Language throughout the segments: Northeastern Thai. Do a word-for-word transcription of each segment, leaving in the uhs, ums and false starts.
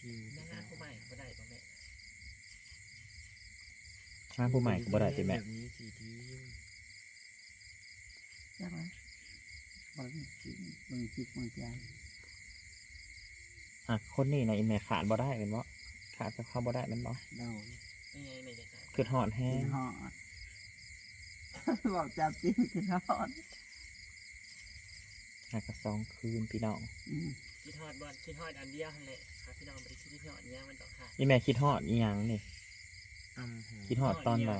ที่ แม่หาผู้ใหม่บ่ได้บ่แม่ หาผู้ใหม่ก็บ่ได้ติแม่ แบบนี้สิที่ จังหวะเบิ่งจิตเบิ่งจิตเบิ่งใจ อ่ะคนนี้นะอีแม่ขาดบ่ได้แม่นบ่ ขาดกับเขาบ่ได้แม่นบ่ โดย นี่ไงแม่จะขาด คือฮอดแฮ กิ ง นฮอดบอกจับจิตกินฮอด หากระสองคืนพี่น้อง อืม คิดฮอดบอลคิดฮอดอันเดียวนั่นแหละครับพี่น้องบ่ได้คิดฮอดอิหยังมันดอกค่ะ อีแม่คิดฮอดอีหยังนี่ อำหัว คิดฮอดตอนไหน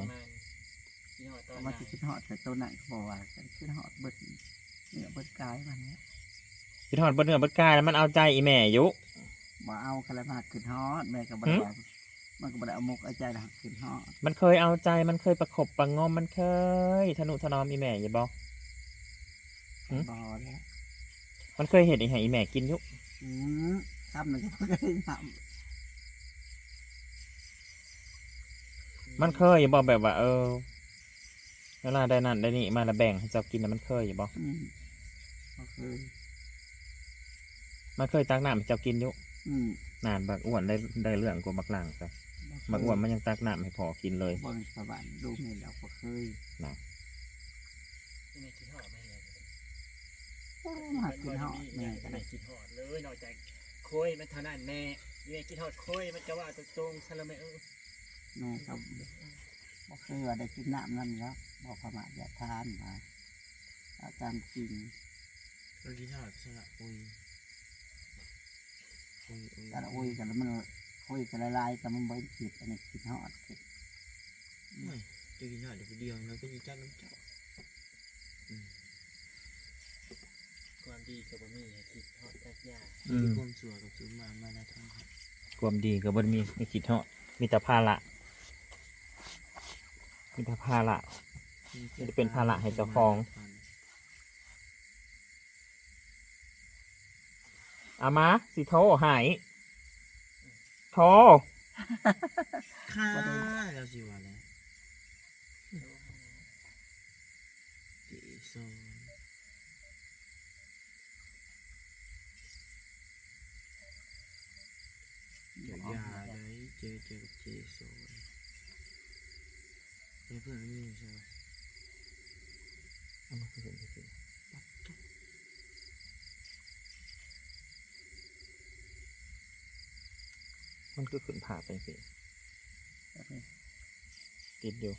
คิดฮอดตอน เอา ไหน มาสิคิดฮอดแต่ตัวไหนก็บอกว่ากันคิดฮอดเบิดเนี่ยเบิดกายมันเนี่ย คิดฮอดเบิดเนื้อเบิดกายแล้วมันเอาใจอีแม่อยู่ บ่เอากันแล้วมาคิดฮอดแม่ก็บ่ได้ว่ามันก็บ่ได้เอามุกเอาใจหรอกคิดฮอด มันเคยเอาใจมันเคยประคบประหงมมันเคยทะนุถนอมอีแม่อยู่บ่ หืม บ่แล้ว มันเคยเฮ็ดให้อีแม่กินอยู่ อืมคำหนึ่งก็บ่เคยทำ มันเคยอยู่บ่แบบว่า เออ เวลาได้นั่นได้นี่มาแล้วแบ่งให้เจ้ากินนะมันเคยอยู่บ่ อืมบ่เคย มันเคยตักน้ำให้เจ้ากินอยู่ อืม นานบักอ้วนได้ได้เรื่องกว่าบักหลังซะ บ่เคย บักอ้วนมันยังตักน้ำให้พ่อกินเลย บ่มีประวัติดูแม่นแล้วบ่เคย นะ นี่แม่คิดฮอดไหมเนี่ย โอ้มาคิดฮอดแม่ก็ แม่ ได้ คิดฮอดเลยนอกจากคุยมันเท่านั้นแม่นี่แม่คิดฮอดคุยมันก็ว่าตรงๆซะแล้วแม่เออ แม่ก็บ่เคยว่าได้กินน้ำนั่นแล้วบอกพระมาอย่าทานมาเอาตามจริง เราคิดฮอดสระอุยอุยอุย แต่ละอุยกันแล้วมันคุยกันหลายๆแต่มันบ่คิดอันนี้คิดฮอดคิด ไม่จะคิดฮอดเดี๋ยวเดียวเราก็จะจัดน้ำเจ้า ความดีก็บ่มีให้คิดฮอดจักอย่าง อืม ความสัวกับสุมามาได้ทั้งหมด ความดีก็บ่มีให้คิดฮอดมีแต่ภาระมีแต่ภาระ จะเป็นภาระให้เจ้าของ เอามาสิโทรให้โทร ค่ะเราสิว่าแล้วเจซอนเดี๋ยวยาได้เจอเจอกับเจซอนในเพื่อนไม่มีใช่ไหม เอามาคืนสิ มันก็ขึ้นผ่าไปสิ แบบนี้ ติดอยู่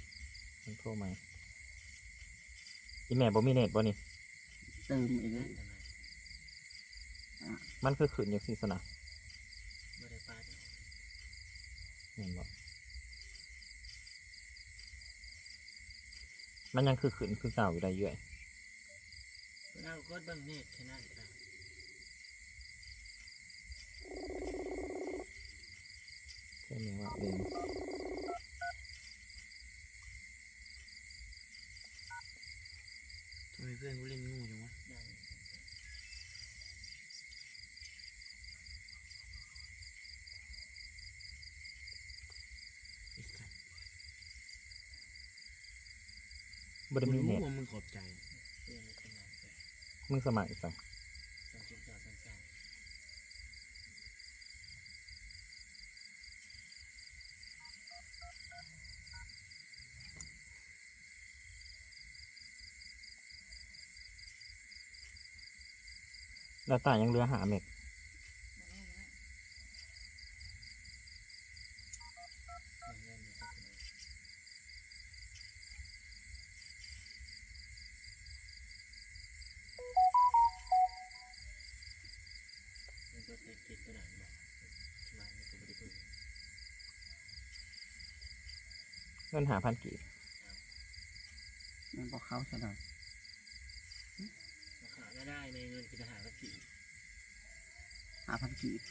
มันโทรมาอีแม่บ่มีเน็ตบ่นี่ เติมอีกแล้ว มันคือขึ้นอย่างสิสนะ บ่ได้ปาด เห็นบ่มันยังคือขึ้นคือเก่าอยู่ได้เยอะ เรากดเบิ่งเน็ตแค่นั้นครับ ใช่ไหมว่าเอง ทำไมเพื่อนกูเล่นงูจังวะ ได้ ไอ้สัส บ่ได้มีเน็ต กูรู้ว่ามึงขอบใจ เปลี่ยนเป็นสนามแสง มึงสมัครอีกสัก สองจุดสองสองสอง แล้วตายังเหลือหาเมก มันก็เป็นเกตตัวนั้นบอกมามันก็ไม่ได้เพิ่ม เงินหาพันกีบ มันบอกเขาซะหน่อย ราคาก็ได้ในเงินกินอาหารก็กี่ ห้าพันกีบ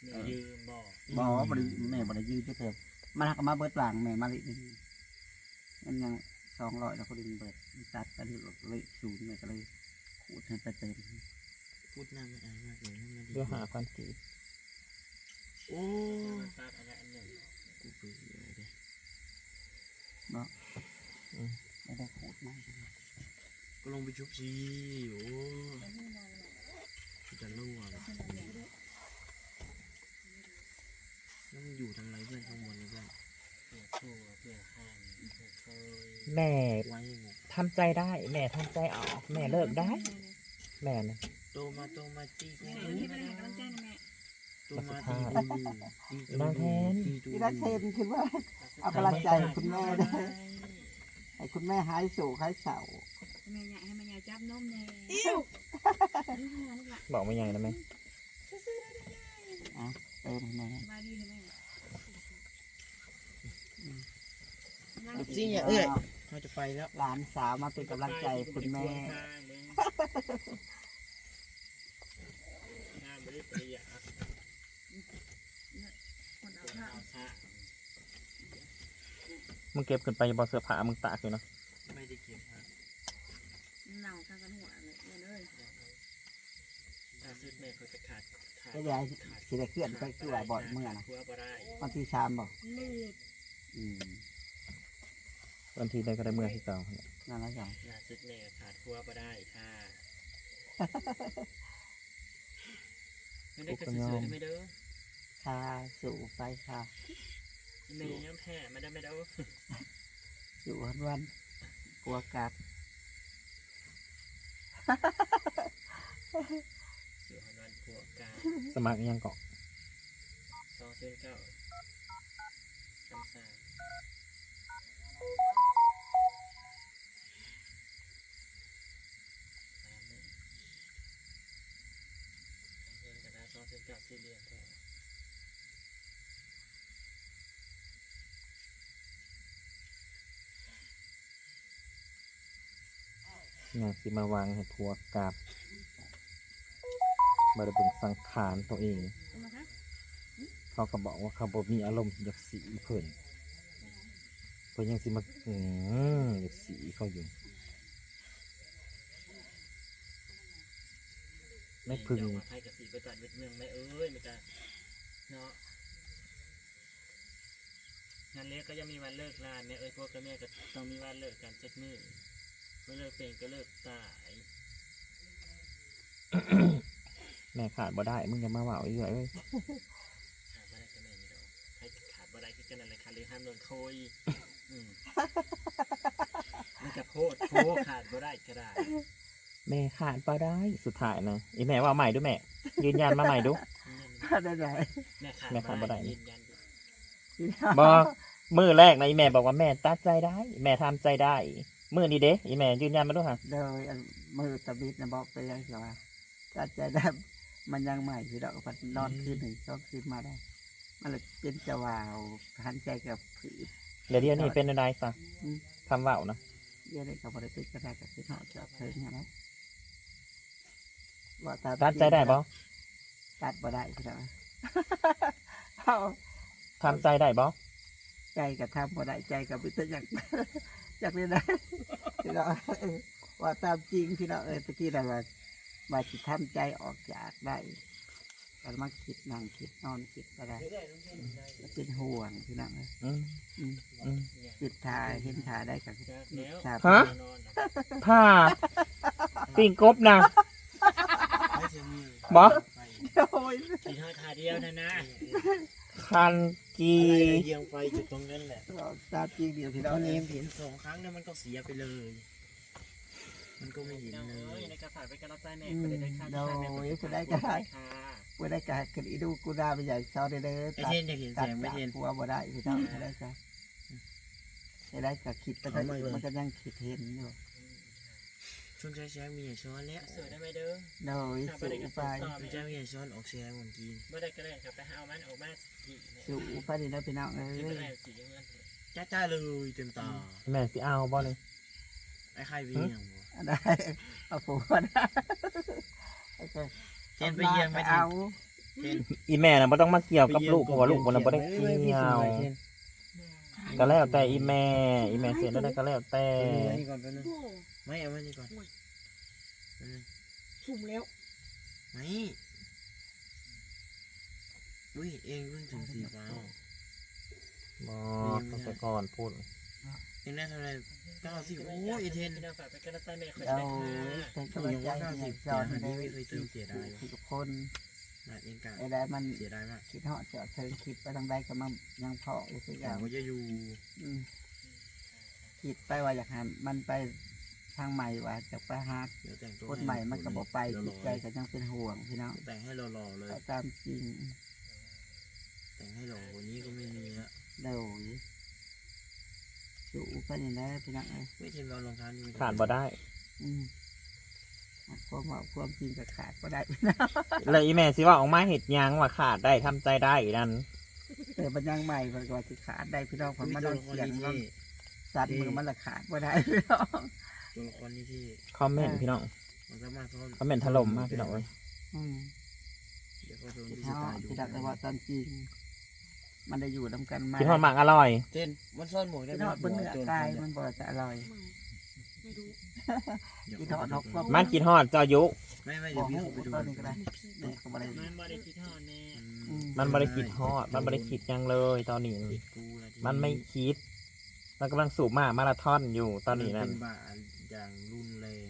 เงินยืมบอก บอกว่าบ่ได้แม่บ่ได้ยืมจะเติมมันหักมาเบิดหลังแม่มาลินี่มันยังสองร้อยแล้วก็ดึงเบิดมันตัดกันเลขศูนย์แม่ก็เลยขูดให้ไปเติม พูดหน้าไม่อายมากเลยนะไม่ดี เหลือหาพันกีบ โอ้ มันตัดอะไรอันหนึ่ง กูไปเยอะเลย เนาะ อืม ไม่ได้ขูดมาก ก็ลงไปชุบซีโอ้กูจะรั่วเลย ขนาดไหนด้วย แม่ทำใจได้ แม่ทำใจออก แม่เลิกได้ แม่นะ โตมาโตมาตีกู แม่ที่ไม่ได้ให้กำลังใจนะแม่ โตมาตีกูอยู่ตีกู นางแทน ตีกู ที่ได้เทนคือว่าเอากำลังใจคุณแม่ด้วยให้คุณแม่หายโศกหายเศร้า แม่ใหญ่ให้แม่ใหญ่จับนมแน่อิ้ว บอกไม่ใหญ่นะแม่ อ่ะเติมให้แม่ สบายดีเลยแม่ จริงอย่าเอ้ยเราจะไปแล้ว หลานสาวมาเป็นกำลังใจคุณแม่ คนเอาผ้า มึงเก็บขึ้นไปอย่าบอกเสื้อผ้ามึงตากอยู่นะ ไม่ได้เก็บฮะ เน่าทางกันหัวเลยแม่เลย ล่าสุดแม่เขาจะขาดขาด ก็ยายสิได้เคลื่อนไปตัวบ่อนเมื่อนะ หัวบ่ได้ วันที่สามบอก เลือด อืม วันที่ใดก็ได้เมื่อที่เก่า นั่นแล้วจ้ะ ล่าสุดแม่ขาดหัวบ่ได้ค่ะไม่ได้กระสือได้ไหมเด้อ ค่ะสู่ไปค่ะ แม่ยังแพ้ไม่ได้ไม่ได้ สู่วันวันกลัวกลับ สู่วันวันผัวกลาง สมัครยังเกาะ สองศูนย์เก้าสามสามสามหนึ่งเห็นกันนะสองศูนย์เก้าสี่เหลี่ยมแท้ อยากสิมาวางให้ผัวกลับบ่ได้เบิ่งสังขารตัวเอง นะคะ เขาก็บอกว่าเขาบ่มีอารมณ์อยากสีเพิ่นเพิ่นยังสิมาอืมอยากสีเขาอยู่แม่พึ่ง เดี๋ยวมาไพ่กับสีไปก่อนเวทเมืองแม่เอ้ยมันจะเนาะ งานเลี้ยงก็ยังมีวันเลิกลาแม่เอ้ยพวกกับแม่ก็ต้องมีวันเลิกกันจักมื้อเมื่อเลิกเป็นก็เลิกตาย แม่ขาดบ่ได้ มึงอย่ามาเว้าอีกเอ้ย ขาดบ่ได้ก็แม่นี่ดอกใครขาดบ่ได้คือกันนั่นแหละค่ะเลยห้ามโดนโคยอืมมันกระโพดโคขาดบ่ได้ก็ได้ แม่ขาดบ่ได้สุดท้ายนะอีแม่ว่าใหม่ดูแม่ ยืนยันมาใหม่ดู ได้ได้ แม่ขาด แม่ขาดบ่ได้ ยืนยันอยู่ บอกมื้อแรกนะอีแม่บอกว่าแม่ตัดใจได้ แม่ทำใจได้มื้อนี้เด้อีแม่ยืนยันมาดูค่ะ โดยอันมือตะบิดนะบอกไปยังสิว่าตัดใจได้มันยังใหม่พี่ดอกพัดนอนคืนหนึ่งสองคืนมาได้ มันเลยเป็นจะวาวหันใจกับผืด เดี๋ยวเดี๋ยวนี้เป็นอะไรซะ อืม คำเว้านะ เดี๋ยวนี้ก็บริเป็นกระดาษกับที่เหาะจอบเทิงนะว่า ตัดใจได้บ่ ตัดบ่ได้พี่น้องเอา ทำใจได้บ่ ใจก็ทำบ่ได้ใจก็เป็นแต่อยากอยากเล่นได้พี่น้องว่าตามจริงพี่น้องเอ้ยตะกี้เราว่าว่าสิทำใจออกจากได้ก็มาคิดนั่งคิดนอนคิดก็ได้ก็เป็นห่วงพี่น้องเอ้ย อืม อืม อืม คิดทาเห็นทาได้ก็ แล้ว ทา ฮะ ผ่าปิ้งกบนะบ่ โอ้ย กินทอดทาเดียวนะนะ คันกี เยียงไฟอยู่ตรงนั้นแหละ ตามจริงเดี๋ยวพี่น้อง มัน เอ้ เอ็ ย มเห็นสองครั้งเนี่ยมันก็เสียไปเลย มันก็ไม่เห็นเลย ในกระสาไปกระรับใจแม่ อื ก็ ม ได้ได้ข้าม โดยผู้ได้ก็ได้ผู้ได้ก็ขึ้นอีดูกูดาไปใหญ่ซอได้เลย ไอเทนอยากเห็นแสงไหมเทน หัวบ่ได้พี่น้องได้จ้ะได้ได้ก็คิดไปได้ เอามาเลย มันก็ยังคิดเห็นอยู่ ชวนใช้แสงมีช้อนแล้ว สวยได้ไหมเด้อ โดยสู่ไป ชวนใช้มีช้อนออกแสงวันกิน เมื่อใดก็ได้ครับไปเอามันออกมากี่ สู่ไปนี่นะพี่น้องเอ้ ที่ไม่ ย ได้สีเงิน จ้าจ้าเลยเต็มตา แม่สิเอาบ่นี่ ไอ้ไข่เวียงบ่ ได้เอาผัวได้ เทนไปเยี่ยมไหมเทน เอา เทน อีแม่น่ะบ่ต้องมาเกี่ยวกับลูกเพราะว่าลูกมันน่ะบ่ได้ เอ้ย เกี่ยว เทน ก็แล้วแต่อีแม่ อีแม่เสียได้ก็แล้วแต่ เอาไว้นี่ก่อนแป๊บนึง โบ้ ไม่เอาไว้นี่ก่อน โอ้ย แป๊บนึง สุ่มแล้ว ไม่อุ้ยเองเพิ่งถึงสีฟ้า บ่ตั้งแต่ก่อนพูด เองได้เท่าไหร่เก้าสิบโอ้ยไอเทน พี่น้องฝากไปกระรับใจแม่คอย เอา ได้ค่ะ เป็นกำลังใจให้สอนได้ทุกคน หลานเองกะ ไอ้ได้มัน เสียดายมาก คิดเหาะเจาะเชิงคิดไปทางใดก็มันยังเพาะอยู่คือ ห กั ลาน น ก็จะอยู่ อืม คิดไปว่าอยากให้มันไปทางใหม่ ว่าจะไปหา เดี๋ยวแต่งตัว คนใหม่มันก็บ่ไป หล่อๆ จิตใจก็ยังเป็นห่วงพี่น้อง แต่งให้หล่อๆเลย เอาตามจริง แต่งให้หล่อกว่านี้ก็ไม่มีละ โดยสู้ไปนี่แหละพี่น้องเอ้ย ไม่เห็นเอารองเท้านี่ ขาดบ่ได้ อืมความเว้าความจริงก็ขาดบ่ได้ แล้วอีแม่สิว่าออกมาเฮ็ดหยังว่าขาดได้ทำใจได้นั่น แต่มันยังใหม่มันก็ว่าสิขาดได้พี่น้อง มันมานั่งเสียงนอนสั่นมือมันละขาดบ่ได้พี่น้อง ตัวละครนี่ที่ คอมเมนต์พี่น้อง มันสามารถซ่อน คอมเมนต์ถล่มมาพี่น้องเอ้ย อืม เดี๋ยวเขาโดน พี่ ที่ น้อง ตายดู พี่ดักเลยว่าตอนจริง มันได้อยู่นำกันมา คิดฮอดหมากอร่อย เจนมันซ่อนหมวกได้ พี่ ไหม น้องเบิ่งเนื้อ โจร กาย เนี่ย มันบ่จะอร่อย ไม่รู้ พี่น้องนกพวก มันคิดฮอดเจ้ายุ ไม่ไม่เดี๋ยวพี่เขาไปดู ตอนนี้ก็ได้นี่ก็บ่ได้ มันบ่ได้คิดฮอดแน่ อืม มันบ่ได้คิดฮอด มันบ่ได้คิดหยังเลยตอนนี้ ติดกูนะที่ มันไม่คิด มันกำลังสูบหมากมาราธอนอยู่ตอนนี้นั่น มัเป็นบาอย่างรุนแรง